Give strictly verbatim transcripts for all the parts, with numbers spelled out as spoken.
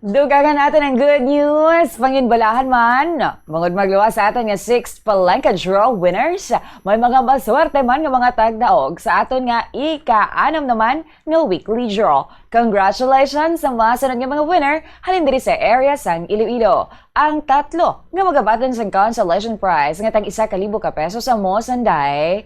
Dugangan naton ang good news. Panginbalahan man, bangod magluwas sa aton nga sixth Palangka Draw winners, may mga maswerte man nga mga tagdaog sa aton nga ika-anom naman nga weekly draw. Congratulations sa mga sunod nga mga winner halin diri sa area sang Iloilo. Ang tatlo nga magabaton sang consolation prize nga tag isa ka libo ka pesos amo sanday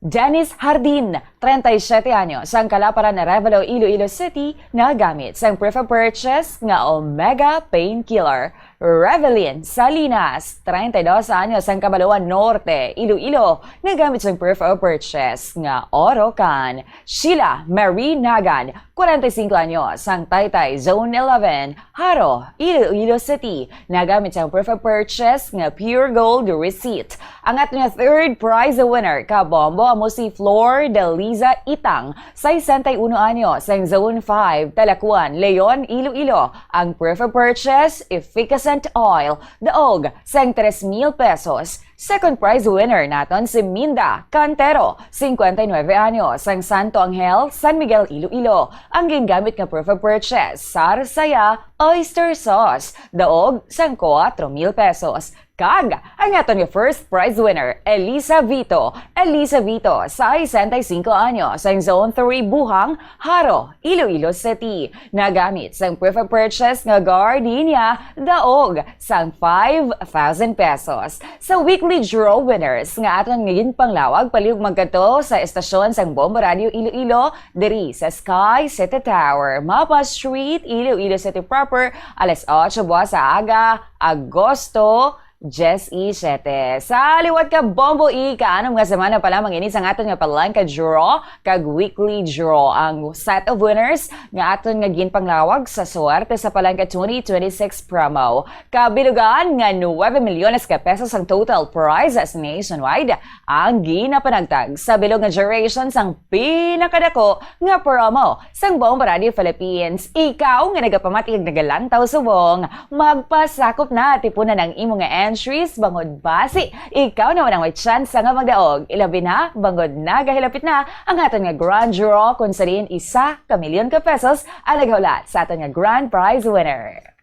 Dennis Hardin, treinta y siete anyo, sang Kalaparan, Arevalo, Iloilo City, nagamit sang proof of purchase nga Omega Painkiller. Revelyn Salinas, treinta y dos anyo, sang Cabaloan Norte, Iloilo, nagamit sang proof of purchase nga Orocan. Sheila Marie Nagan, kwarenta y singko anyo, sang Taytay, Zone eleven, Jaro, Iloilo City, nagamit sang proof of purchase nga Pure Gold receipt. Ang aton nga third prize winner ka bombo amo si Flor Deliza Itang, sesenta y uno anyo, sang Zone five, Talacuan, Leon, Iloilo. Ang proof of purchase, efficascent oil, daog sang tres mil pesos. Second prize winner naton si Minda Cantero, cincuenta y nueve anyo, sang Santo Angel, San Miguel, Iloilo. Ang gingamit nga proof of purchase, Sarsaya oyster sauce, daog sang kuwatro mil pesos. Kag ang aton nga first prize winner, Elisa Vito. Elisa Vito, sesenta y singko anyo, sang Zone three Buhang, Jaro, Iloilo City. Nagamit sang proof of purchase nga gardenia, daog sang five thousand pesos. Sa weekly draw winners nga aton nga ginpanglawag, palihog magkadto sa estasyon sang Bombo Radio Iloilo, diri sa Sky City Tower, Mapa Street, Iloilo City proper, alas otso buas sa aga, Agosto diyes y siyete. Sa liwat ka bombo, ika-anom nga semana pa lamang ini sang aton nga Palangka Draw kag Weekly Draw. Ang set of winners nga aton nga ginpanglawag sa Suwerte sa Palangka twenty twenty-six promo. Kabilugan nga nuwebe milyones ka pesos ang total prizes nationwide ang ginapanagtag sa bilog nga duration sang pinakadako nga promo sang Bombo Radio Philippines. Ikaw nga nagapamati kag nagalantaw subong, magpasakop na, tipuna ang imo nga entries bangod basi ikaw naman ang may tsansa nga magdaog. Ilabi na bangod nagahilapit na ang aton nga grand draw, kung sa diin isa ka milyon ka pesos ang naghulat sa aton nga grand prize winner.